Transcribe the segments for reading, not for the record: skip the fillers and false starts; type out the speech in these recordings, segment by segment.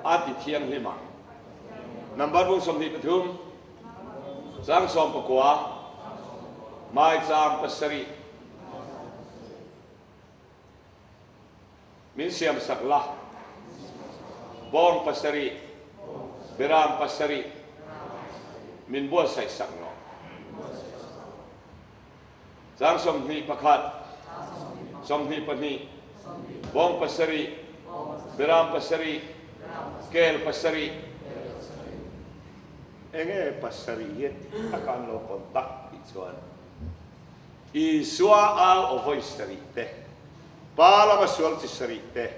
A ti thianghlim ang. Number bung 23, chang 19, maicham pasarih. Min siamsak la, bawng pasarih, beram pasarih min buatsaihsak rawh. Chang 21, 22, bawng pasarih, beram pasarih, kel pasarih. Enge pasarih hi taka an lo contact tih chuan Isua au aw vawi sarih te, Pa lama sual chi sarih te,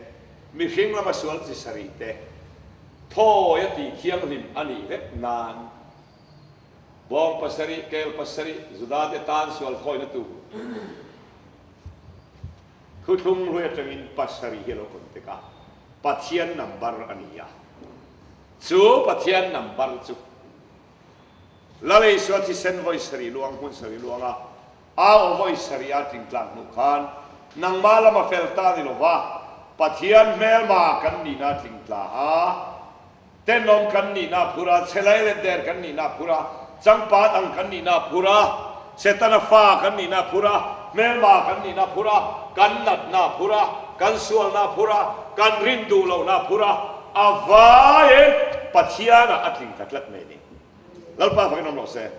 mihring lama sual chi sarih te thawi a tih thianghlim a nih vek nan bawng pasarih, kel pasarih, Juda te tan sual thawina tur thuthlung hlui atangin pasarih hi a lo contact a, Pathian number a ni a, chu Pathian number chu Lal Isua thisen vawi sarih luang hmun sarih luanga au aw vawi sarih a tlingtlang hnuh khan nangmah lama fel ta ni lova Pathian hmelma kan nihna tlingtla a, tenawm kan nihna phur a, chhelai leh der kan nihna phur a, changpat ang kan nihna phur a, Setana fa kan nihna phur a, hmelma kan nihna phur a, kan natna phur a, kan sualna phur a, kan rin duh lohna phur a, a vaiin Pathianah a tling ta tlat mai a ni. Lalpa fakin awm rawh se.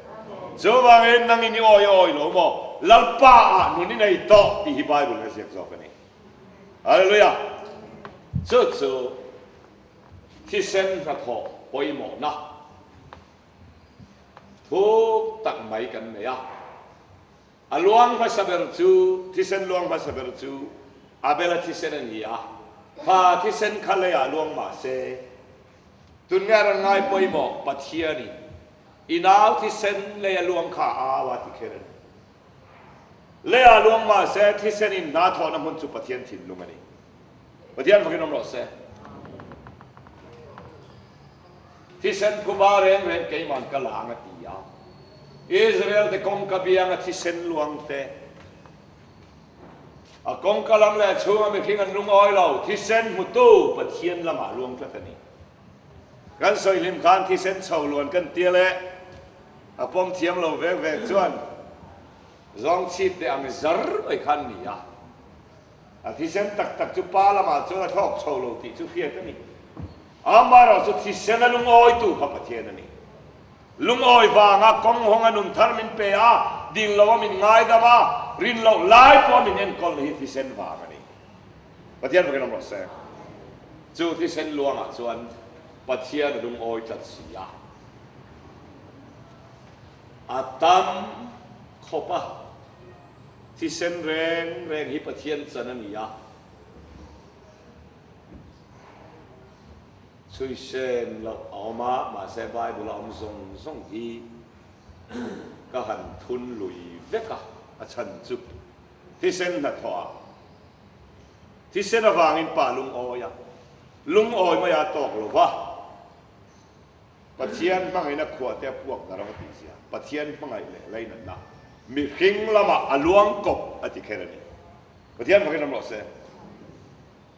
Chuvangin nangin i awi awi lo maw? Lalpa ah nun i nei tawh tih hi Bible in a ziak zawk a ni. Hallelujah! Chu chu thisen hnathawh pawimawhna thuk tak mai kan nei a. A luang hmasa ber chu, thisen luang hmasa ber chu Abel-a thisen a ni a, kha thisen kha leiah luang mah se, tun nge a rawn ngai pawimawh Pathianin i nau thisen lei a luang kha a au a ti kher a ni. Leiah luang mah se, thisenin hna thawhna hmun chu Pathian thinlung a ni. Pathian fakin awm rawh se. Thisen phuba reng reng keiman ka lang a ti a. Israel te kawngka bianga thisen luang te, a kawngka lam leh a chhunga mihring an lungawi lo, thisen hmutu Pathian lamah luang tlat a ni. Kan sawi hlim khan thisen chho luan kan tia leh a pawm thiam lo vek vek chuan zawng chhip te ang zar mai khan ni a. A thisen tak tak chu pa lamah chuan a thlawk chho lo tih chu hriat a ni. Amaherawhchu thisen a lungawitu kha Pathian a ni. Lungawi vanga kawng hawnga nun thar min pe a, dil loa min ngaidam a, rin loh lai pawh min enkawlna hi thisen vang a ni. Pathian fakin awm rawh se. Chu thisen luangah chuan Pathian a lungawi tlat si a. A tam khawp a. Thisen reng reng hi Pathian chan a ni a. Chhuisen loh a awm a, mahse Bible a awm zawng zawng hi ka han thun lui vek a, a chhan chu thisen hnathawh ah thisen avangin pa lungawi a, lungawi mai a tawk lo va, Pathian hmangaihna khuah te a puak dar a va tih zia, Pathian hmangaih leh lainatna mihring lamah a luang kawp a ti kher a ni. Pathian fakin awm rawh se.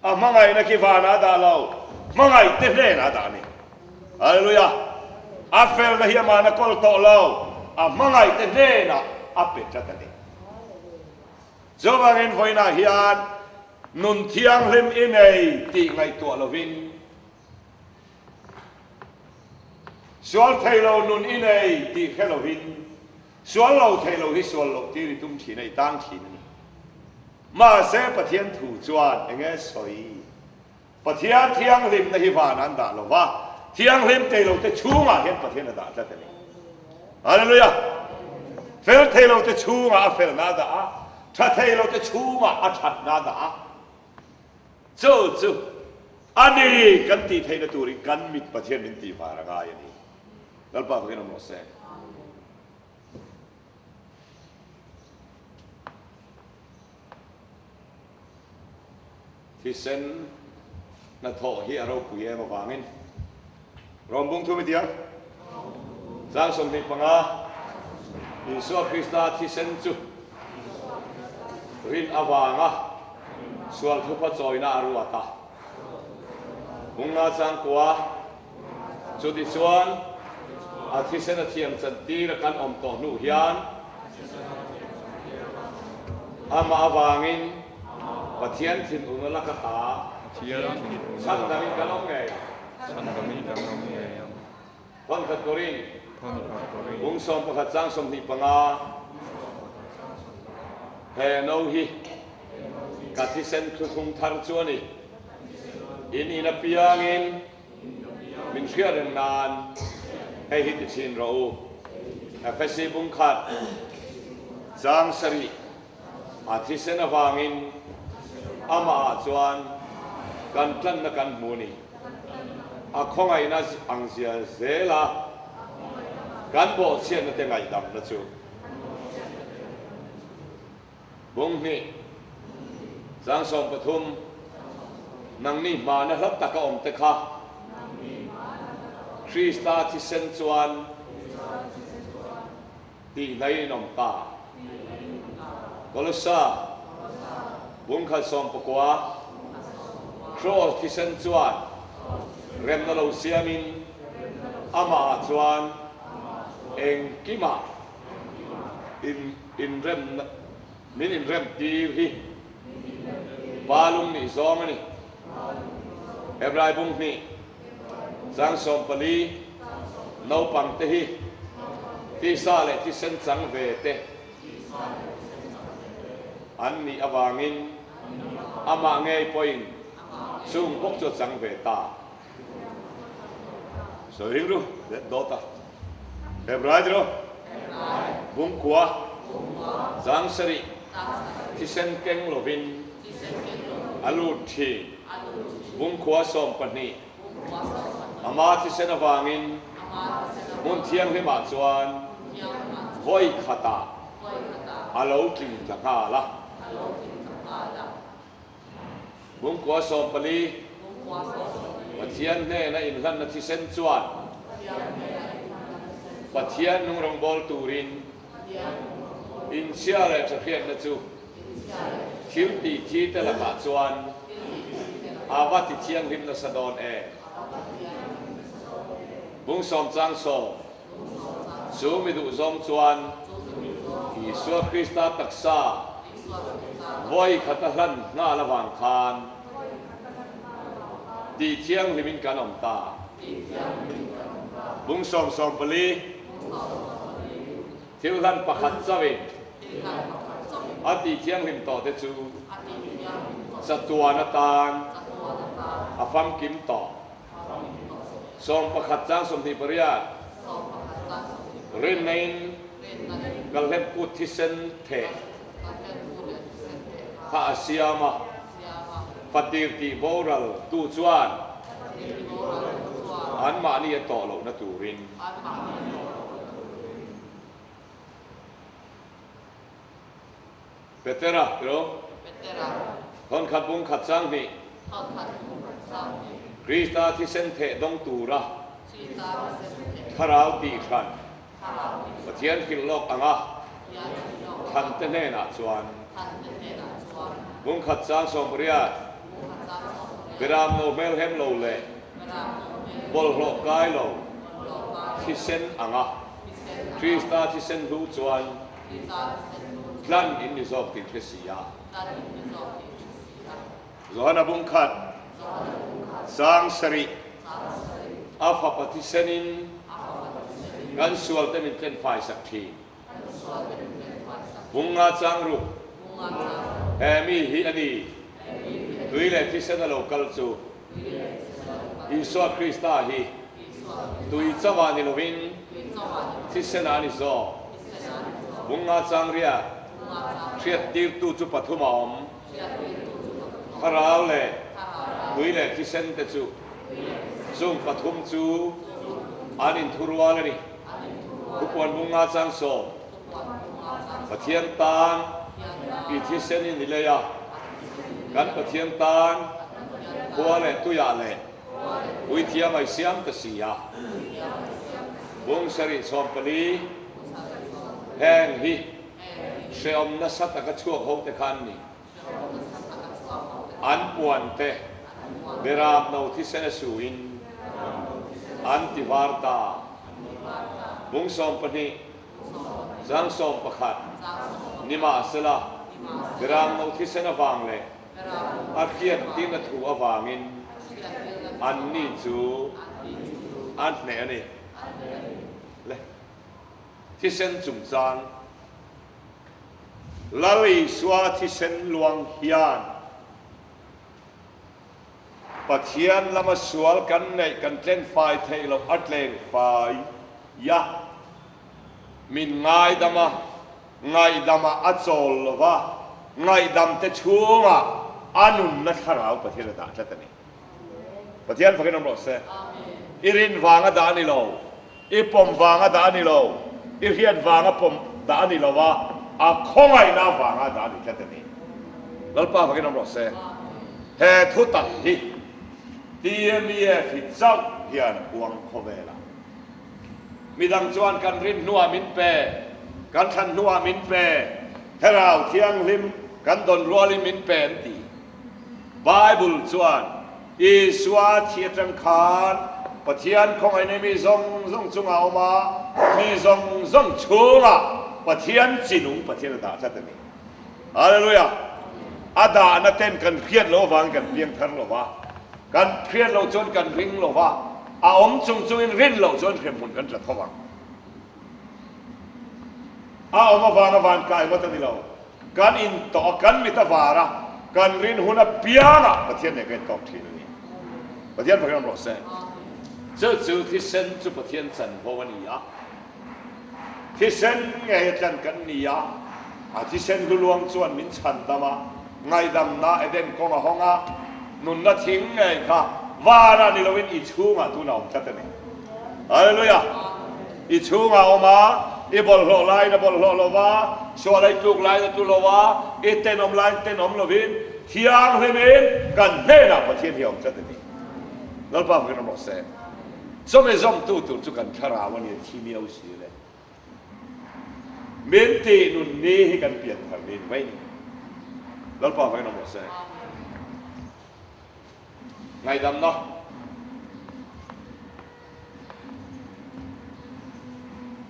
A hmangaihna khi vanah a dah lo, hmangaih te hnenah a dah a ni. Hallelujah! A felna hi amahna kawl tawh lo, a hmangaih te hnenah a pe tlat a ni. Chuvangin vawiinah hian nun thianghlim i nei tih ngaihtuah lovin, sual thei lo nun i nei tih hre lovin, sual lo thei lo hi sual loh tir i tum thin a, i tang thin a ni. Mahse Pathian thu chuan eng nge sawi? Pathian thianghlimna hi van an dah lo va, thianghlim thei lo te chhungah hian Pathian a dah tlat a ni. Hallelujah! Fel thei lo te chhungah a felna a dah a, tha thei lo te chhungah a thatna a dah a. Chu chu a ni kan tih theihna turin kan mit Pathian min tih var a ngai a ni. Lalpa fakin awm rawh se. Thisen hnathawh hi a ropui em avangin Rom bung thum i ti ang. Chang 25, Isua Krista thisen chu rin avanga sual thupa chawina a ruat a. Bunga changkua chutichuan a thisen a thiam chantir a kan awm tawh hnu hian amah avangin Pathian thinurna laka ta chhandangin kan awm ngei ang. Thawnkhat Korin, Bung 11 chang 25, He no hi ka thisen thuthlung thar chu a ni. In in apiangin min hriat reng nan hei hi ti chhin rawh u. Efesi bung khat chang sarih a thisen avangin amahah chuan kan tlanna kan hmu a ni. A khawngaihna ang zia zela kan bawhchhiatna te ngaihdamna chu Bung hnih, Chang 13, Nangni hmana hla taka awm te kha Krista thisen chuan Tih hnaiin in awm ta. Kolosa, Bungkhat 19, Kraws thisen chuan remna lo siamin amahah chuan engkimah in inremna min inremtir hi Pa lung nih zawng a ni. Hebrai bung hnih. Chang 14, Naupang te hi tisa leh thisen chang ve te an nih avangin amah ngei pawhin chung bawk chu a chang ve ta. Sawi ring ru, let dawt a. Hebrai tiraw? Bungkua, chang sarih, thisen keng lovin a lut thin. Bungkhua 12, Ama thisen avangin hmun thianghlimah chuan vawi khatah a lo tling tla nghal a. Bungkhua 14, Pathian hnena inhlanna thisen chuan Pathian nung rawngbâwl turin inchhia leh ṭhahriatna chu Thil tih thi te lakah chuan a va ti thianghlim nasa dawn em? Bung 10 chang 10, Chu mi duhzawng chuan Isua Krista taksa vawi khat a hlan nghal avang khan tih thianghlimin kan awm ta. Bung 10 14, Thil hlan pakhat chauhin a tih thianghlim tawh te chu chatuan atan a famkim tawh. 11 chang 28, Rinna-in kalhlep kut thisen theh kha a siam a, fatir tih boral tu chuan anmahni a tawh lohna turin. Petera, tiraw? Thawnkhat bung khat chang hnih. Krista thisen theh dawng tura thlarau tih hran Pathian hrilh lawk anga thante hnenah chuan bung khat chang 18 Beram no hmelhem lo leh Bawlhhlawh kai lo thisen anga Krista thisen hlu chuan tlan in ni zawk tih hre si a. Johana bung khat chang sarih a fapa thisen in kan sual te min tlen fai sak thin. Bung nga chang ruk he mi hi a ni tui leh thisen a lo kal chu. Isua Krista hi tui chauh ah ni lovin thisen ah a ni zawk. Bunga changriat hriattirtu chu pathum a awm. Thlarau leh tui leh thisen te chu chung pathum chu an inthurual a ni. Thupuan bunga chang 10. Pathian tan i thisen in i lei a, kan Pathian tan khua leh tuiah leh puithiam a i siam ta si a. Bung sarih 14, Heng hi hrehawm nasa taka chhuak ho te kha an ni. An puan te. Beram no thisen a suin an ti var ta. Bung 12, chang 11, Nimahsela, Beram no thisen avang leh a hriattirna thu avangin anni chu an hneh a ni. Le thisen chungchang Lal Isua thisen luang hian Pathian lama sual kan neih kan tlenfai theih loh a tlenfai a, min ngaidam a, ngaihdamah a chawl lo va, ngaihdamte chhungah a nunna thlarau Pathian a dah tlat a ni. Pathian fakin awm rawh se. I rin vanga dah a ni lo, i pawm vanga dah a ni lo, i hriat vanga pawm dah a ni lo a, a khawngaihna vanga dah a ni tlat a ni. Lalpa fakin awm rawh se. He thu tak hi TMEF hi chauh hian a puang khawvel a. Midang chuan kan rin hnuah min pe, kan thlan hnuah min pe, Thlarau Thianghlim kan dawn rualin min pe an ti. Bible chuan Isua thi atang khan Pathian khawngaihna mi zawng zawng chungah a awm a, mi zawng zawng chhungah Pathian chi nung Pathian a dah tlat a ni. Hallelujah! A dahna ten kan hriat loh avangin kan piang thar lo va, kan hriat loh chuan kan ring lo va, a awm chung chungin rin loh chuan hremhmun kan tla tho ang. A awm avanga van kai ngawt a ni lo. Kan intawh a, kan mit a var a, kan rin hun apiangah Pathian nen kan intawk thin a ni. Pathian fakin awm rawh se. Chu chu thisen chu Pathian chanvo a ni a, thisen ngei a tlan kan ni a, a thisen hluluang chuan min chhandam a, ngaihdamna Eden kawng a hawng a, nunna thing ngei kha vanah ni loin i chhungah tunah awm tlat a ni. Hallelujah! I chhungah awm a, i bawlhhlawh laiin a bawlhhlawh lo va, sual a i tluk laiin a tlu lo a, i tenawm laiin tenawm lovin, thianghlimin kan hnenah Pathian hi a awm tlat a ni. Lalpa fakin awm rawh se. Chawhmeh zawmtu tur chu kan thlarau a ni a thi miau si le. Min tih nun ni hi kan pian thar ni ni mai ni. Lalpa fakin awm rawh se. Ngaihdamna.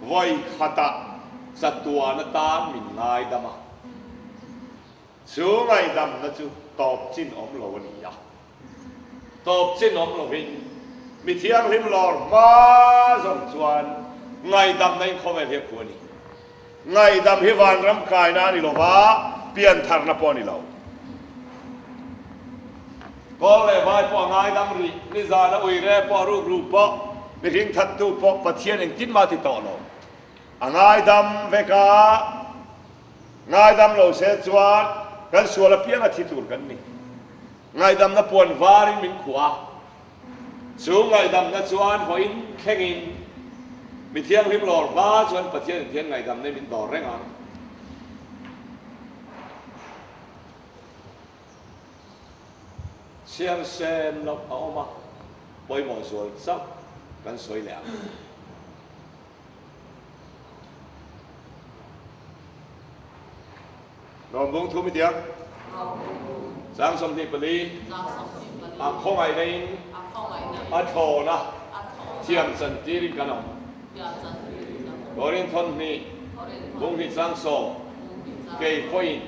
Vawi khatah chatuan atan min ngaidam a, chu ngaihdamna chu tawp chin awm lo a ni a. Tawp chin awm lovin mi thianghlim lawr hma zawng chuan ngaihdamna in khawvel hi a khu a ni. Ngaihdam hi vanram kaina a ni lo va, piantharna pawh a ni lo. Kawl leh vai pawh a ngaidam rih, nizana uire pawh a rukru pawh, mihring thattu pawh Pathian engtin mah ti tawh lo. A ngaidam vek a, ngaidam lo se chuan kan sual apiang a thi tur kan ni. Ngaihdamna puan varin min khuh a, Chu ngaihdamna chuan vawiin thlengin mi thianghlim lawr hma chuan Pathian in thian ngaihdamna min dawr reng ang. Chhiar sen loh a awm a, pawimawh zual chauh kan sawi leh ang. Rawmbung thu mitiang chang 24 a khawngaihna in a thlawn a thiam chantir in kan awm. Korin thawn hnih bung hnih chang 10 kei pawhin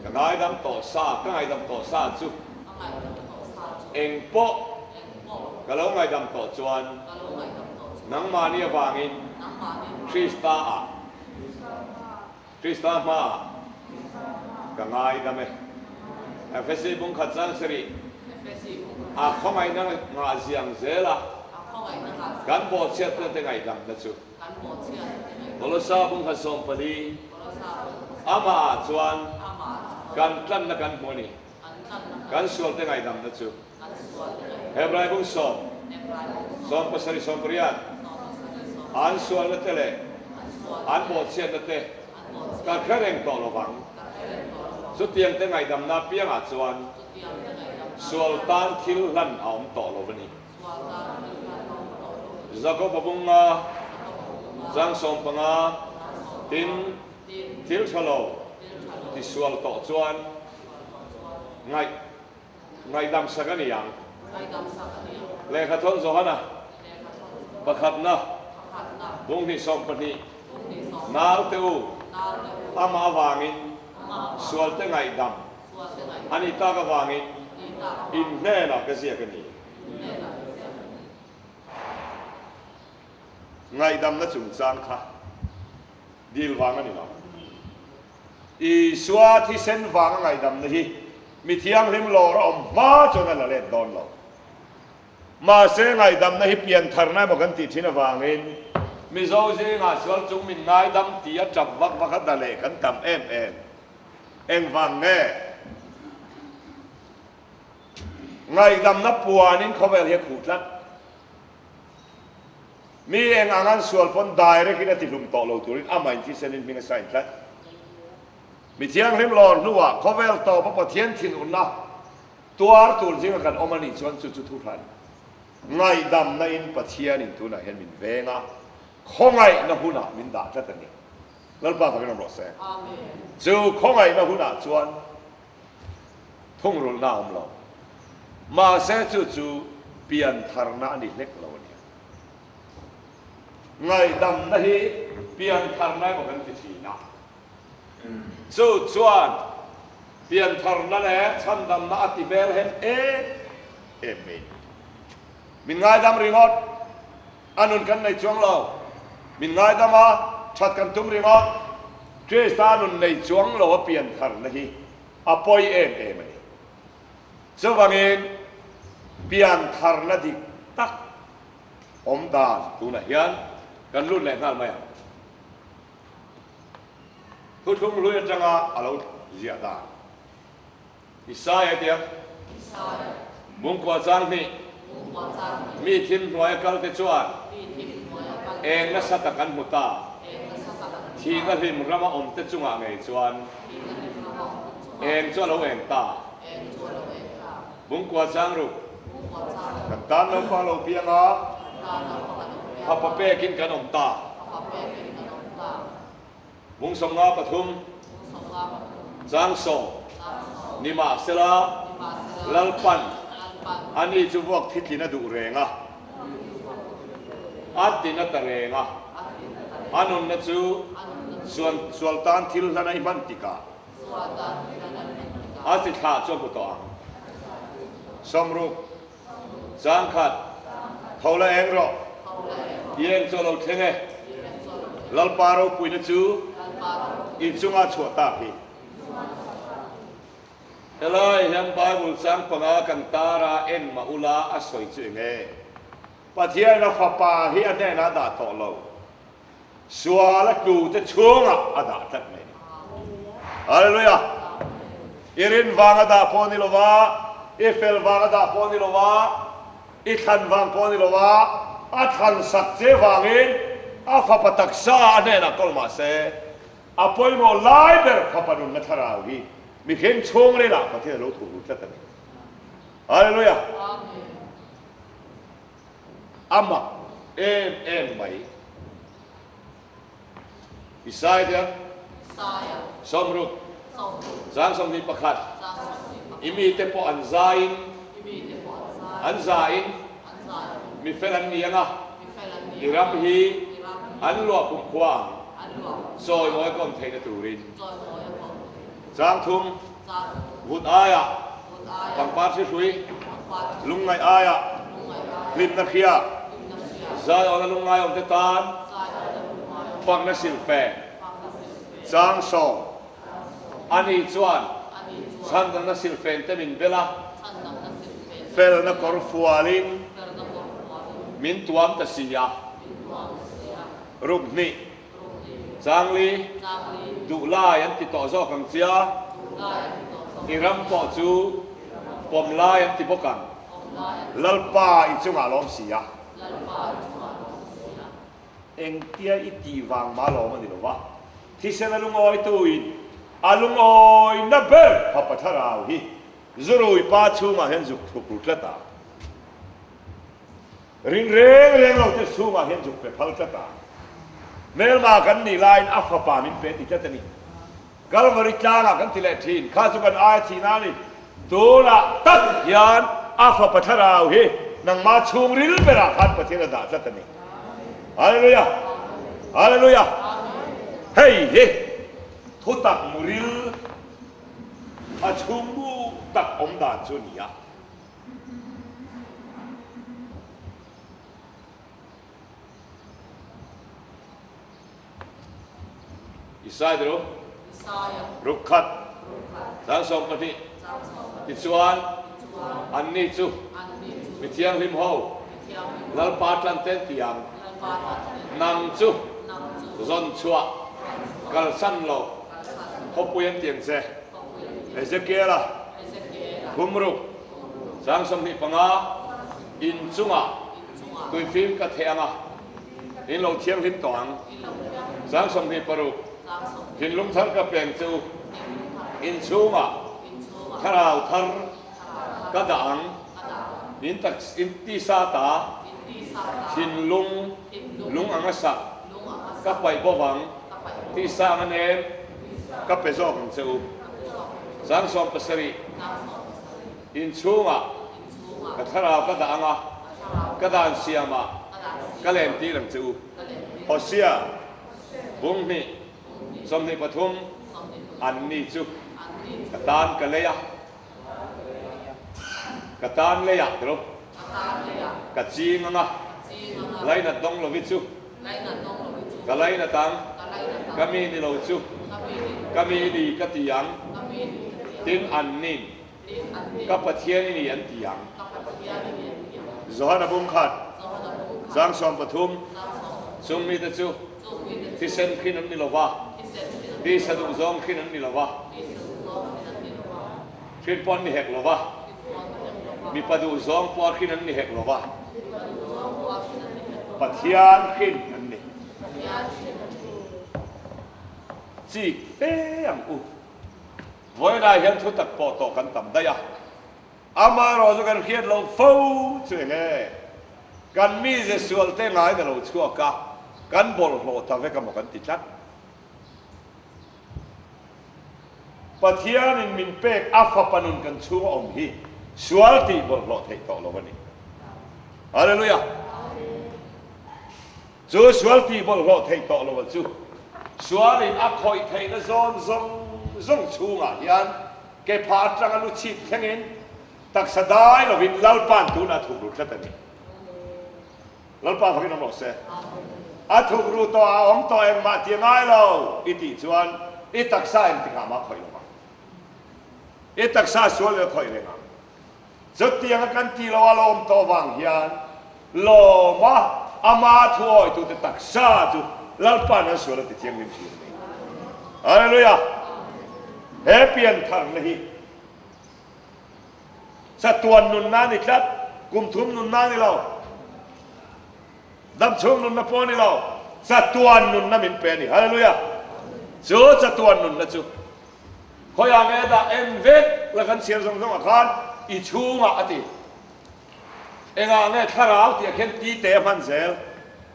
ka ngaidam tawh sa ka ngaidam tawh sa chu eng pawh ka lo ngaidam tawh chuan nangmahni avangin Krista ah Krista hmaah ka ngaidam e. Efesi bung khat chang sarih a khawngaihna ngah ziang zel a, kan bawhchhiatna te ngaihdamna chu. Kolosa bung khat 14 amahah chuan kan tlanna kan hmu a ni, kan sualte ngaihdamna chu. Hebrai bung 10, 17, 18, An sualna te leh an bawhchhiatna te ka hre reng tawh lo vang. Chutiang te ngaihdamna apiangah chuan sual tan thil hlan a awm tawh lo a ni. Jakob-a bunga chang 15, Tin, thil tha lo tisual tawh chuan ngaih. Ngaihdam sak a ni ang. Lehkhathawn Johana pakhatna bunghnih 12 Naute u, amah avangin sualte ngaihdam a nih tak avangin in hnenah ka ziak a ni. Ngaihdamna chungchang kha dil vang a ni lo. Isua thisen vanga ngaihdamna hi mi thianghlim lawr a awm hma chuan a la let dawn lo. Mahse ngaihdamna hi piantharna emaw kan tih thin avangin Mizo zingah sual chung min ngaidam tih a tap vak vak a da leh kan tam em em. Engvang nge? Ngaihdamna puanin khawvel hi a khuh tlat. Mi eng ang an sual pawn direct in a ti hlum tawh lo turin amah in thisen in hming a sign tlat. Mi thianghlim lawr hnuah khawvel tawpa Pathian thinurna tuar tur zinga kan awm a nih chuan chu chu thuhran ngaihdamna in Pathian in tunah hian min veng a, khawngaihna hunah min dah tlat a ni. Lalpa fakin awm rawh se. Chu khawngaihna hunah chuan thungrulhna a awm lo. Mahse chu chu piantharna a ni hlek lo a nia. Ngaihdamna hi piantharna emaw kan ti thin a. Chu chuan piantharna leh chhandamna a ti hmel hem em em mai. Min ngaidam ringawt, a nun kan nei chuang lo. Min ngaidam a, that kan tum ringawt. Krista nun nei chuang lo a piantharna hi a pawi em em a ni. Chuvangin piantharna dik tak awm dan tunah hian kan lut leh nghal mai ang. Thuthlung hlui atanga a lo ziah dan. Isaia tia Bungkua chang hnih mi thim hnuaia kalte chuan eng nasa tak an hmu ta. Thihna hlim rama awmte chungah ngei chuan eng chu a lo eng ta. Bungkua chang ruk kan tan naupang lo piang a, fapa pekin kan awm ta. Bung 53, Chang 10, Nimahsela, Lalpan ani chu vuak thitlin a duh reng a, a tin a ta reng a, a nunna chu sual tan thil hlan a i hman tikah a chi thlah chu a hmu tawh ang. 60, Chang khat, Tho la eng rawh. I eng chu a lo thleng e. Lalpa ropuina chu i chunga chhuah tak hi. Helai hian Bible chang panga kan tar a, en mah ula a sawi chu eng e? Pathian a fapa hi a hnenah a dah tawh lo. Sual a tlu te chhungah a dah tlat mai a ni. Hallelujah! I rin vang a dah pawh a ni lo va, i fel vang a dah pawh a ni lo va, i thlan vang pawh a ni lo va, a thlan sak che vangin a fapa taksa a hnenah kawl mah se, a pawimawh lai ber fapa nunna thlarau hi mihring chhungrilah Pathian a lo thuhlu tlat a ni. Hallelujah! A mak em em mai. Isaia 60, Zang 21, I mite pawh an zaiin, an zain, mi fel an ni ang a, i ram hi an luah kumkhua ang, chawimawi ka awm theihna turin. Chang thum, Vut aiah pangpar hri hrui, lungngaih aiah hlimna hria, zaiawna lungngai awmte tan fakna silhfe. Chang 10, Ani chuan chhandamna silhfen te min bel a, felna kawr fualin min tuam ta si a. Ruk hnih. Changli, duhlai an ti tawh zawk ang chia, i ram pawh chu pawmlai an ti bawk ang. Lalpa i chungah lawm si a. Engtia i tih vang mah lawm a ni lo va, thisen a lungawitu in a lungawina ber fapa thlarau hi zurui pa chhungah hian zuk thuk ru tlat a. Ring reng reng lo te chhungah hian zuk pe phal tlat a, hmelma kan nih laiin a fapa min pe ti tlat a ni. Kalvari tlangah kan ti leh thin, kha chu kan aia thihna a ni. Tunah tak hian a Fapa Thlarau hi nangmah chhungril berah khan Pathian a dah tlat a ni. Hallelujah! Hallelujah! Hei hi thutak muril a chhungmu tak awm dan chu a ni a. Isai ru ruk khat 12 tichuan anni chu mi thianghlim ho Lalpa tlan ten ti ang nang chu zawn chhuah kalsan lo khawpui an ti ang che Ezekiela thum ruk 25 in chungah tuifim ka theh ang a. In lo thianghlim tawh ang. 26 Thinlung thar ka peng che u. In chhungah thlarau thar ka dah ang. In tak in tisa ta thinlung lung anga sak ka paih bawk ang. Tisa anga nem ka pe zawk ang che u. 17 In chhungah ka thlarau ka dah ang a, ka dan siamah ka lentir ang che u. Hosea bung hnih 23 Anni chu ka tan ka lei a, ka tan leiah tiro ka ching ang a, lainat dawng lovi chu ka lainat ang, ka mi ni lo chu ka mi ni ka ti ang, tin annin Ka Pathian i ni an ti ang. Johana bung khat 13 Chung mite chu thisen hrin an ni lo va, tisa duh zawng hrin an ni lo va, hrin pawh an ni hek lo va, mipa duh zawng pawh hrin an ni hek lo va, Pathian hrin an ni. Chik fe ang u. Vawiinah hian thu tak pawh tawh kan tam daih a, amaherawh chu kan hriat loh fo chu eng e? Kan mize sualte ngaina lo chhuak a, kan bawlhhlawh ta vek emaw kan ti tlat. Pathianin min pek a fapa nun kan chhunga awm hi sual tih bawlhhlawh theih tawh lo a ni. Hallelujah! Chu sual tih bawlhhlawh theih tawh lo a chu sualin a khawih theihna zawn zawng zawng chhungah hian ke pha atanga lu chhip thlengin taksa dai lovin Lalpa'n tunah thuk ru tlat a ni. Lalpa fakin awm rawh se. A thuk ru tawh a awm tawh engmah ti a ngai lo i tih chuan i taksa engtikah mah khawih lo vang. I taksa sual leh khawih reng ang. Chutianga kan ti lo a lawm tawh vang hian lawma ama thuawitute taksa chu Lalpa'n an sual a ti thianghlim thin a ni. Hallelujah! He piantharna hi chatuan nunna a ni tlat, kum thum nunna a ni lo, damchhung nunna pawh a ni lo, chatuan nunna min pe a ni. Hallelujah! Chu chatuan nunna chu Khawiah nge dah en vek la kan chhiar zawng zawngah khan i chhungah a ti. Engah nge thlarau tih ah khian ti te a hman zel.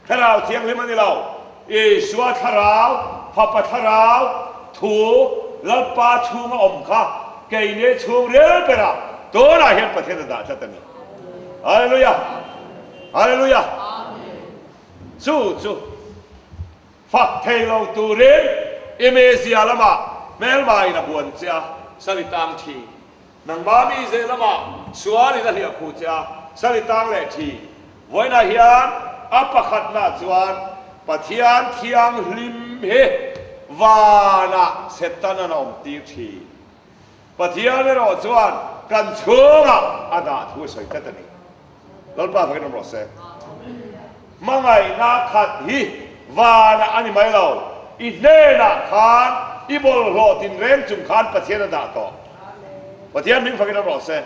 Thlarau thianghlim a ni lo. Isua thlarau, Fapa thlarau, thu, Lalpa chhunga awm kha keini chhung rel berah tunah hian Pathian a dah tlat a ni. Hallelujah! Hallelujah! Chu chu. Fak thei lo turin i mizia lamah hmelmain a buan che a, sal i tang thin. Nangma mize lamah sualin a hliah khuh che a, sal i tang leh thin. Vawiinah hian a pakhatnaah chuan Pathian thianghlim hi vanah Setanan a awmtir thin. Pathian erawh chuan kan chhungah a dah thu a sawi tlat a ni. Lalpa fakin awm rawh se. Hmangaihna khat hi vanah a ni mai lo, i hnenah khan i bawlhhlawh tinreng chung khan Pathian a dah tawh. Pathian hming fakin awm rawh se.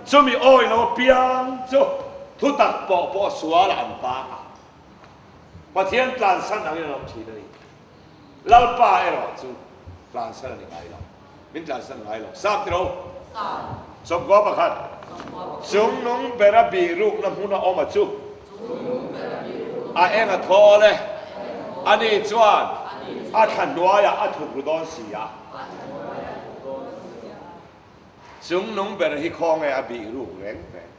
Chumi awi lo apiang chu thutak pawh pawh sualah an tang a, Pathian tlansan angin an awm thin a ni. Lalpa erawh chu tlansan a ni ngai lo. Min tlansan ngai lo. Sap tiro? 91. Chungnung bera bihrukna hmuna awm a chu. A eng a thawl e. Ani chuan a thla hnuaiah a thuk ru dawn si a. Chungnung ber hi khawnge a bih ruk reng reng?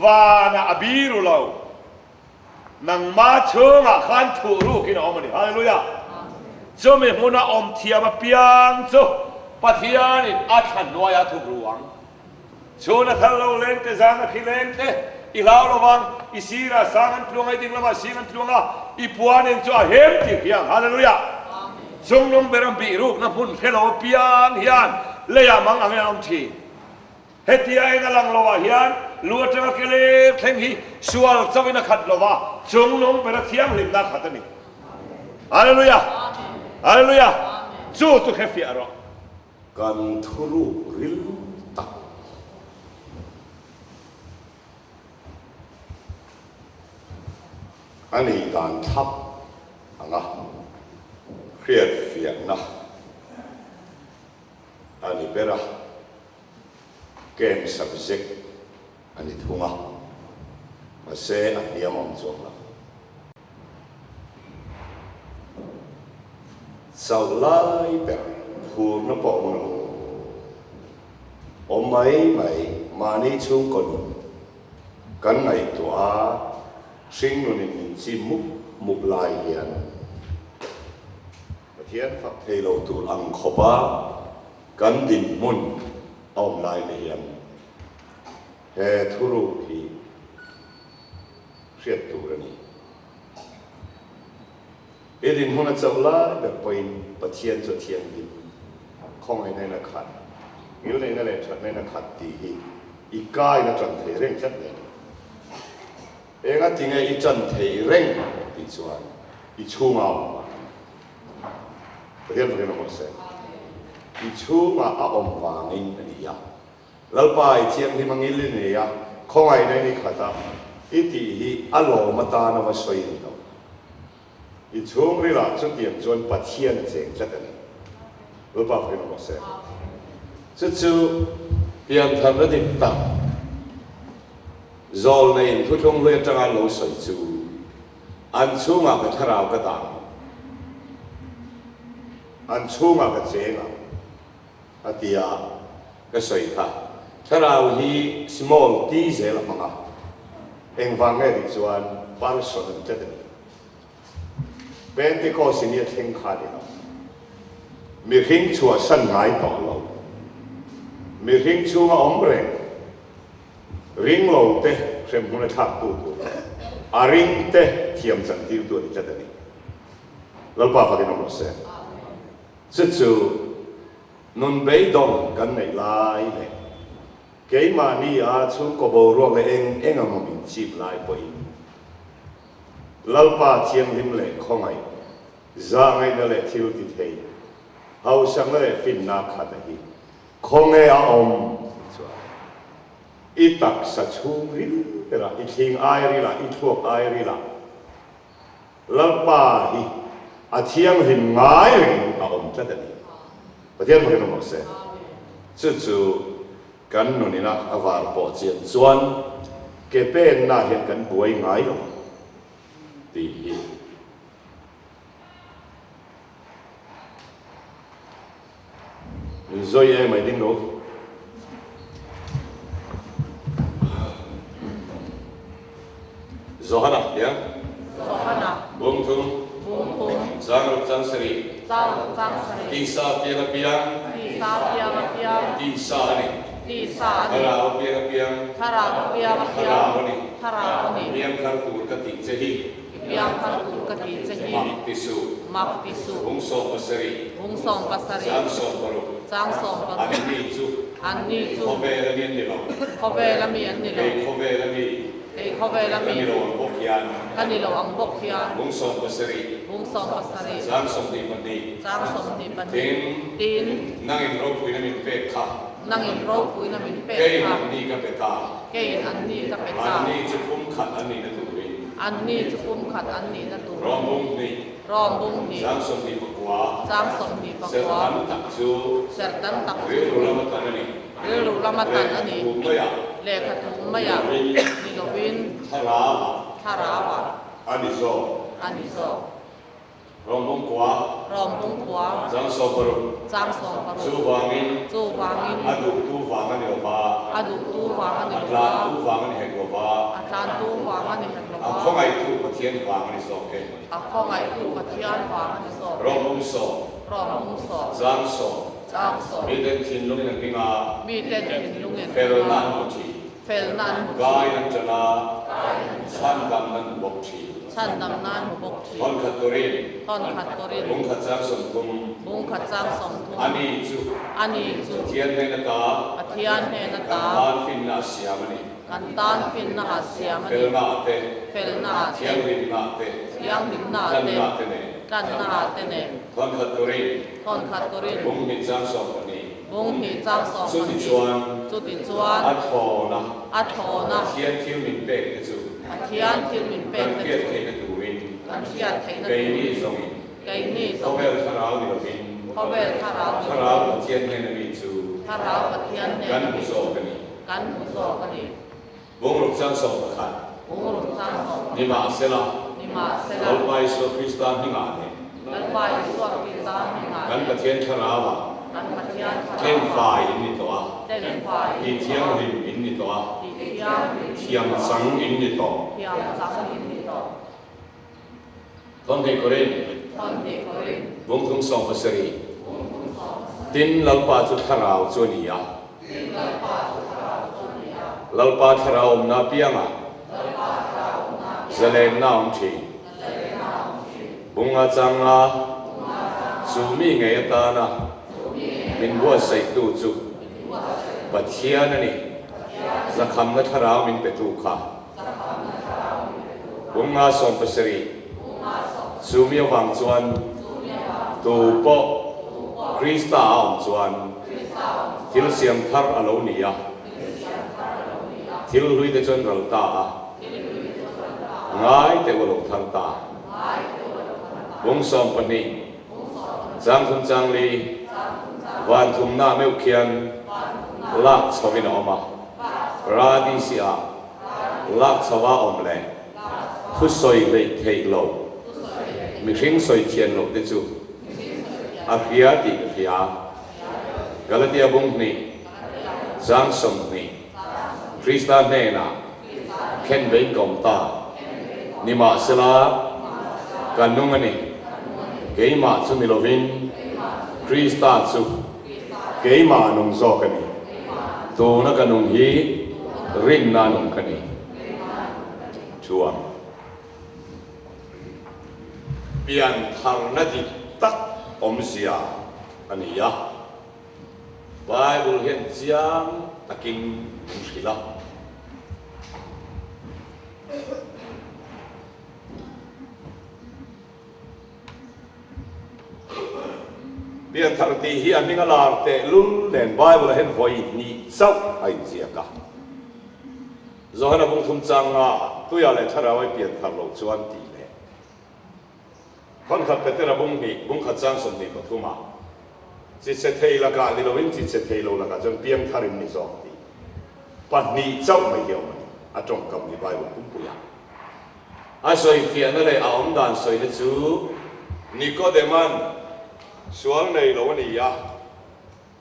Vanah a bi ru lo. Nangma chhungah khan thuh rukin a awm a ni. Hallelujah! Chumi hmuna awm thiam apiang chu Pathianin a thla hnuaiah a thup ru ang. Chhun a thal lo leng te, zan a khi leng te, i hlau lo vang, i sirah sang an tluang a, i ding lamah sing an tluang a, i puanin chu a hem tih hria ang. Hallelujah! Chungnung ber an bih rukna hmun hre lo apiang hian leiah mang angin an awm thin. Hetia eng a lang lo ah hian lu atanga ke ler thleng hi sual chauhin a khat lo va, chungnung bera thianghlimna a khat a ni. Hallelujah! Hallelujah! Chu chu hrefiah rawh. Kan thuruk ril tak. A nih dan thlap anga hriatfiahna a ni ber a, camp subject a ni thung a, mahse a hniam awm chuang lo. Chauh lai ber phurna pawh awm lo. Awm mai mai mahni chhungkaw nun kan ngaihtuah a, hringnunin min chim mup mup lai hian Pathian fak thei lo tur ang khawpa kan dinhmun a awm lai te hian he thuruk hi hriat tur a ni. I dinhmun a chauh lai ber pawhin Pathian chu a thianghlim, khawngaihna in a khat, ngilneihna leh thatna in a khat tih hi i kain a tan thei reng tlat mai a ni. Enga tinge i tan thei reng tih chuan i chhungah a awm vang a ni. Pathian fakin awm rawh se. I chhungah a awm vangin a ni a. Lalpa i thianghlim a ngil i nei a, khawngaihna in i khat a, i tih hi a lawm atan a va sawi a ni lo. I chhungrilah chutiang chuan Pathian a cheng tlat a ni. Lalpa fakin awm rawh se. Chu chu piantharna dik tak zawlneiin thuthlung hlui atanga an lo sawi chu an chhungah ka thlarau ka dah ang, an chhungah ka cheng ang. A ti a, ka sawi kha. Thlarau hi small ti zel a hmang a, engvang nge tih chuan person an tlat a ni. Pentecost in i a thleng kha a ni lo. Mihring chhuahsan ngai tawh lo. Mihring chhunga awm reng, ring lo te hremhmun a thlaktu tur, a ring te thiam chantirtu a ni tlat a ni. Lalpa fakin awm rawh se. Chu chu nun beidawng kan neih lai leh keimahni a chhungkaw boruak leh eng eng emaw min chip lai pawhin Lalpa thianghlim leh khawngaih, zahngaihna leh thil ti thei, hausakna leh finna khat a hi khawnge a awm tih chuan i taksa chhungril berah, i thling airilah, i thluak airilah, Lalpa hi a thianghlim ngai rengin a awm tlat a ni. Pathian fakin awm rawh se. Chu chu kan nunina a var pawh chian chuan ke penna hian kan buai ngai lo tih hi. Min zawi em ai ding lo. Johana tia. Johana. Bung thum. Bung thum. Chang ruk chang sarih. Chang ruk chang sarih. Tisa piang a piang. Tisa piang a piang. Tisa a ni. Tisa a ni. Thlarau a piang a piang. Thlarau a piang a piang. Thlarau a ni. Thlarau a ni. Piang thar tur ka tih che hi. I piang thar tur ka tih che hi. Mak ti suh. Mak ti suh. Bung 17. Bung 17. Chang 16. Chang 16. An ni chu. An ni chu. Khawvel a mi an ni lo. Khawvel a mi an ni lo. Kei khawvel a mi. Kei khawvel a mi. Ka ni lo ang bawk hian. Ka ni lo ang bawk hian. Bung 17. Bung 17. Chang 22. Chang 22. Tin. Tin. Nangin ropuina min pek kha. Nangin ropuina min pek kha. Keiin an ni ka pe ta. Keiin an ni ka pe ta. An ni chu pum khat an nihna turin. An ni chu pum khat an nihna turin. Rawm bung hnih. Rawm bung hnih. Chang 24. Chang 24. Serh tam tak chu. Serh tam tak chu. Rilru lama tan a ni. Rilru lama tan a ni. Lehkha thu maiah. Lehkha thu maiah. Ni lovin. Ni lovin. Thlarauah. Thlarauah. A ni zawk. A ni zawk. Rom bung kua. Rom bung kua. Chang 16. Chang 16. Chuvangin. Chuvangin. A duhtu vang a ni lo va. A duhtu vang a ni lo va. A tlantu vang a ni hek lo va. A tlantu vang a ni hek lo va. A khawngaihtu Pathian vang a ni zawk e. A khawngaihtu Pathian vang a ni zawk e. Rom bung 10. Rom bung 10. Chang 10. Chang 10. Miten thinlungin an ring a. Miten thinlungin an ring a. Felna an hmu thin. Felna an hmu thin. Kain an ṭan a. Chhandamna an hmu bawk thin. Chhandamna an hmu bawk thin. Thawn khat turin. Thawn khat turin. Bung khat chang 30. Bung khat chang 30. Ani chu. Ani chu. Pathian hnen ata. Pathian hnen ata. Kan tan finna a siam a ni. Kan tan finna a siam a ni. Felna ah te. Felna ah te. Thianghlimna ah te. Thianghlimna ah te. Tlanna ah te nen. Tlanna ah te nen. Thawn khat turin. Thawn khat turin. Bung hnih chang 12. Bung hnih chang 12. Chutichuan. Chutichuan. A thlawna. A thlawna. Pathian thil min pek te chu. Pathian thil min pek te chu. Kan hriat theihna turin. Kan hriat theihna turin. Keini zawngin. Keini zawngin. Khawvel thlarau ni lovin. Khawvel thlarau ni lovin. Thlarau Pathian hnena mi chu. Thlarau Pathian hnena mi chu. Kan hmu zawk a ni. Kan hmu zawk a ni. Bung ruk chang 11. Bung ruk chang 11. Nimahsela. Nimahsela. Lalpa Isua Krista hmingah leh. Lalpa Isua Krista hmingah leh. Kan Pathian thlarauah. Kan Pathian thlarauah. Tlenfai in ni tawh a. Tlenfai in ni tawh a. Tithianghlim in ni tawh a. Tithianghlim in ni tawh a. Thiamchang in ni tawh. Thiamchang in ni tawh. Thawmhnih Korin. Thawmhnih Korin. Bung thum 17. Bung thum 17. Tin, Lalpa chu thlarau chu a ni a. Tin, Lalpa chu thlarau chu a ni a. Lalpa thlarau awmna apianga. Lalpa thlarau awmna apianga. Zalenna a awm thin. Zalenna a awm thin. Bunga changa. Bunga changa. Chu mi ngei atana. Chu mi ngei atana. Min buatsaihtu chu. Min buatsaihtu. Pathian a ni. Pathian a ni. Zakhamna thlarau min petu kha. Bunga 17. Chumi avang chuan tu pawh Krista a awm chuan thil siam thar a lo ni a, thil hlui te chuan ral ta a, ngai te u a lo thar ta. Bung 12, chang thum chang li, van thumna meuh khian lak chhovin a awm a, Radisi ah Lak chhova awm leh thusawi hleih theih loh, mihring sawi thian loh te chu a hria tih ka hria. Galatia bung hnih, chang 20, Krista hnenah khen vein ka awm ta. Nimahsela, ka nung a ni. Keimah chu ni lovin Krista chu keimah nung zawk a ni. Tuna ka nung hi rinna nung ka ni. Chuan piantharna dik tak awmzia a ni a, Bible hian chiang takin min hrilh a. Pianthar tih hi a hming a lar teh lul nen Bible ah hian vawi hnih chauh a inziak a. Johana bung thum chang nga tuia leh thlarau ai pianthar loh chuan tih leh Thawn khat Petera bung hnih bung khat chang 23 ah chi che thei lakah ni loin chi che thei lo lakah chuan piangthar in ni zawk tih pahnih chauh mai hi a awm a ni a tawngkam hi Bible pumpui ah. A sawifiahna leh a awmdan sawina chu Nicodeman sual nei lo a ni a,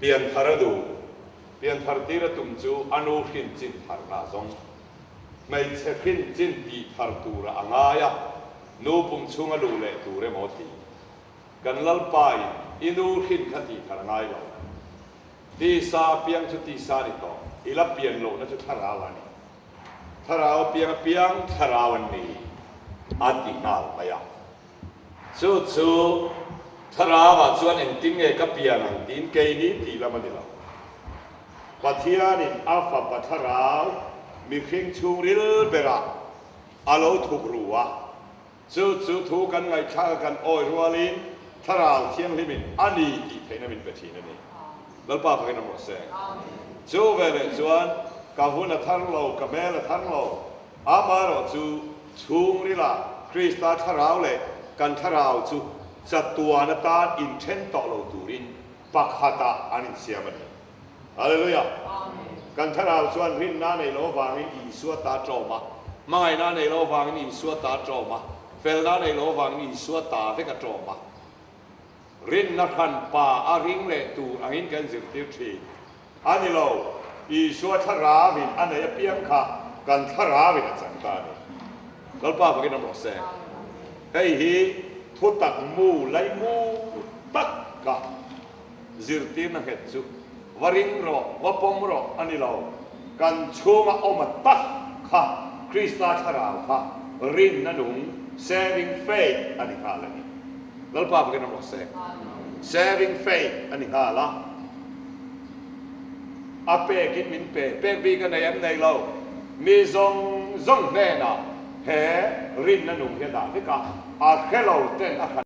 pianthar a duh. Pianthar tir a tum chu a nu hrin chin tharna a zawng. Hmeichhe hrin chin tih thar tura a ngai a, nu pum chhunga luh leh tur emaw ti. Kan Lalpain i nu hrin kha tih thar a ngai lo. Tisa piang chu tisa a ni tawh, i la pian lohna chu thlarau a ni. Thlarau a piang a piang thlarau an ni a ti nghal mai a. Chu chu thlarauah chuan engtin nge ka pian ang tiin keini tih lam a ni lo. Pathianin a fapa thlarau mihring chhungril berah a lo thuk ru a. Chu chu thu kan ngaihthlak a kan awi rualin Thlarau Thianghlimin a ni tih theihna min pe thin a ni. Lalpa fakin a rawh se. Chu veleh chuan ka hun a thar lo, ka hmel a thar lo, amaherawh chu chhungrila Krista Thlarau leh kan Thlarau chu chatuan atan inthen tawh lo turin pakhatah an insiam a ni. Hallelujah! Kan thlarau chuan rinna a neih loh avangin Isua ta tlawm a, hmangaihna a neih loh avangin Isua ta tlawm a. Felna nei lo avangin Isua ta vek a ṭawm a. Rinna hran pa a ring leh tur angin kan zirtir ṭhin. A ni lo, Isua thlarauin a nei apiang kha kan thlarauin a chang ta a ni. Lalpa fakin awm rawh se. Hei hi thutak mu laimu tak ka zirtirna nghet chu va ring rawh, va pawm rawh a ni lo. Kan chhunga awm a tak kha Krista thlarau kha rinna nung, saving faith, a ni nghal a ni. Lalpa fakin awm rawh se. Saving faith a ni nghal a. A pekin min pe. Pek bik a nei em nei lo. Mi zawng zawng hnenah he rinna nung hi a dah vek a, a hre lo ten a hran.